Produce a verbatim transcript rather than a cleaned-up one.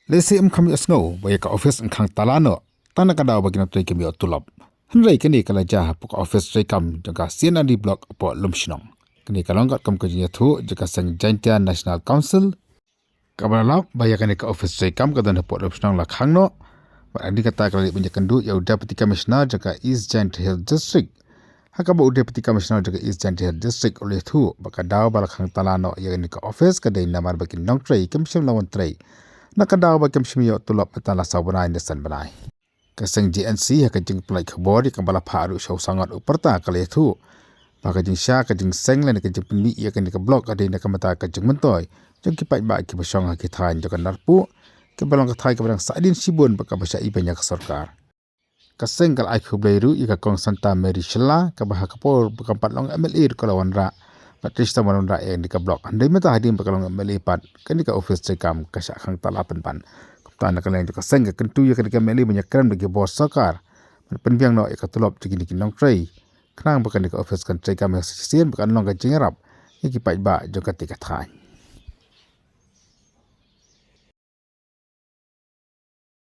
Lehse ym kham ïohsngew ba ïa ka office yn khang tala noh tang na ka daw ba ki nongtrei kim ïoh tulop. Hynrei kane ka la jia hapoh ka office treikam jong ka C&RD Block hapoh Lumshnong. Kane ka long katkum ka jingïathuh jong ka seng Jaintia National Council, kaba la lap ba ïa kane ka office treikam ka don hapoh Lumshnong la khang noh. Bad hadien kata ka la leit ban ïakynduh ïa u Deputy Commissioner jong ka East Jaintia Hills District, ha kaba u Deputy Commissioner jong ka East Jaintia Hills District u la ïathuh ba ka daw ba la khang tala noh ïa kane ka office ka dei namar ba ki nongtrei kim shym la wan trei na ka daw ba kim shym ïoh tulop mynta la saw bnai ne san bnai. Ka seng JNC ha ka jingpynlait khubor ïa kaba la phah ruh sha u Sangot u Pyrta ka la ïathuh ba ka jingshisha ka jingseng lane ka jingpynmih ïa kane ka block ka dei na ka bynta ka jingmyntoi jong ki paidbah kiba shong ha ki thaiñ jong ka Narpuh, kiba long ka thaiñ kaba dang sahdien shibun bad kaba shah ibeiñ ïa ka sorkar. Ka seng ka la ai khublei ruh ïa ka Kong Santa Mary Shylla, kaba ha ka por ba kam pat long MLA ruh ka la wanrah bad trei shitom ban wanrah ïa kane ka block. Hynrei mynta hadien ba ka long MLA pat, kane ka office treikam ka shah khang tala pynban. Kumta na ka liang jong ka seng ka kyntu ïa kane ka MLA ban ïakren bad ki bor sorkar ban pynbiang noh ïa ka tulop jong kine ki nongtrei, khnang ba kane ka office kan treikam ïa ka shisien bad kan long ka jingïarap ïa ki paidbah jong kata ka thaiñ.